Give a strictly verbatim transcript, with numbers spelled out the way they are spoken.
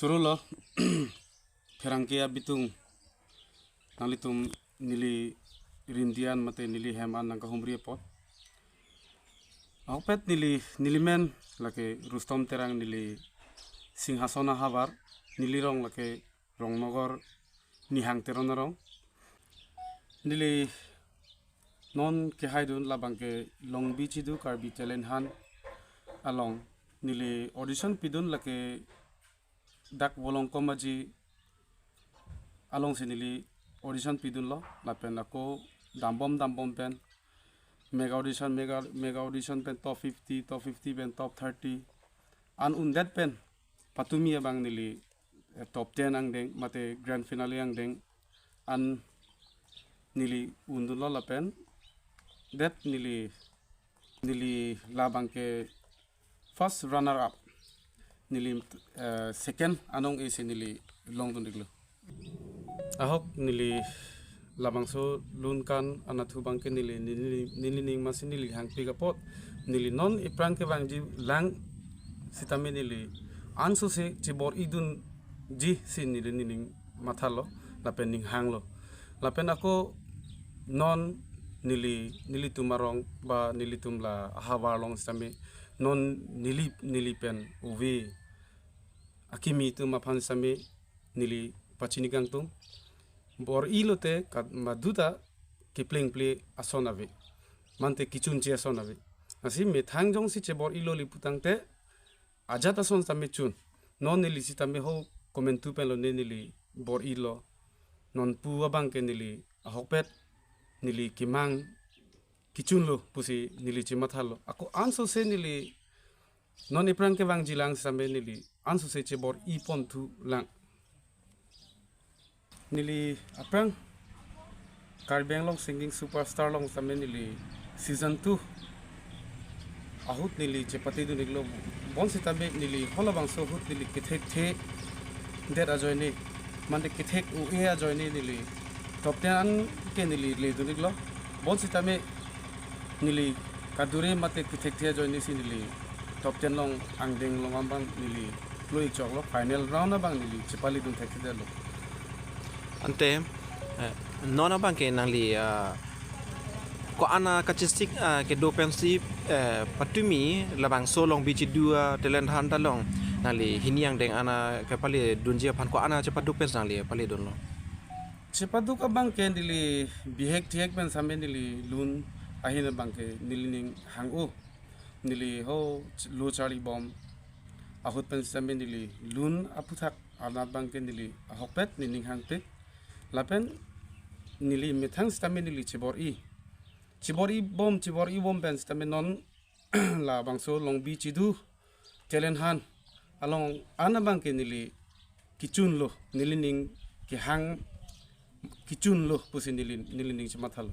Turo lo, pherangke abitung, nanglitum neli rindi an mate neli hem an nangkahumri apot. Ahokpet neli, neli men lake Rustom Terang, neli Singhason ahavar, neli rong lake Rongnogor, Nihang Teron arong. Neli non kehaidun labangke Longbi Chidu Karbi Talent Hunt along neli audition pidun, lake dak Volongkom Aji alongsi neli audition pidunlo, lapen ako dambom dambom pen mega audition, mega, mega audition pen top fifty, top fifty pen top thirty, an undet pen patumi abang neli, eh, top ten angdeng mate grand finale angdeng an neli undunlo, lapen det neli, neli labangke first runner up, neli, eh, second anong isi neli longdun-iklo. Ahok neli labangso lun kan anatthu abangke neli, neli, nelining masi neli hangpik apot, neli non iphrang kevangji lang sitame neli ansose chebor-idunji si neli nening mathalo, lapen ning hanglo. Lapen ako non neli, nelitum arong ba nelitum la ahavar along sitame non neli, neli pen ove akimi atum aphan sitame neli pachini kangtung. Bor-i lote kat maduta keplengple ason ave, mate kechunche ason ave. Lasi methang jongsi chebor-ilo li putangte ajat ason sitame chun. Non neli sitame ho komantu pen lone neli bor-ilo. Non pu abangke neli ahokpet neli kemang kechunlo pusi neli chemathalo. Ako ansose neli non iphrang kevangji lang sitame neli ansose chebor-i ponthu lang. Neli aphrang Karbi Anglong Singing Superstar along sitame neli season two ahut neli chepatedun-iklo. Bonsitame neli halabangso ahut neli kethekthedet ajoine, mate kethek-o-e ajoine neli top ten an ke neli ledun-iklo. Bonsitame neli kadure mate kethekthe ajoine si neli top ten along angdeng along abang neli plo-ik choklo, final round abang neli chepaledun thekthedetlo. Ante, eh, non abangke nangli, ah, ko-an akachesik, ah, kedo pensi, eh, patumi labangso Longbi Chidu, ah, Talent Hunt along nangli hini angdeng an kepaledunji aphan ko-an achepaduk pensi nangli paledunlo? Chepaduk abangke neli bihek thihek pen sitame neli lun ahin abangke nelining hang-o. Neli ho lo charlibom ahut pen sitame neli lun aphuthak arnat abangke neli ahokpet nening hangpik. Lapen neli methang sitame neli chebor-i. Chebor-ibom, chebor-ibom pen sitame non labangso Longbi Chidu Talent Hunt along an abangke neli kechunlo, nelining kehang kechunlo pusi neli, nelining chemathalo.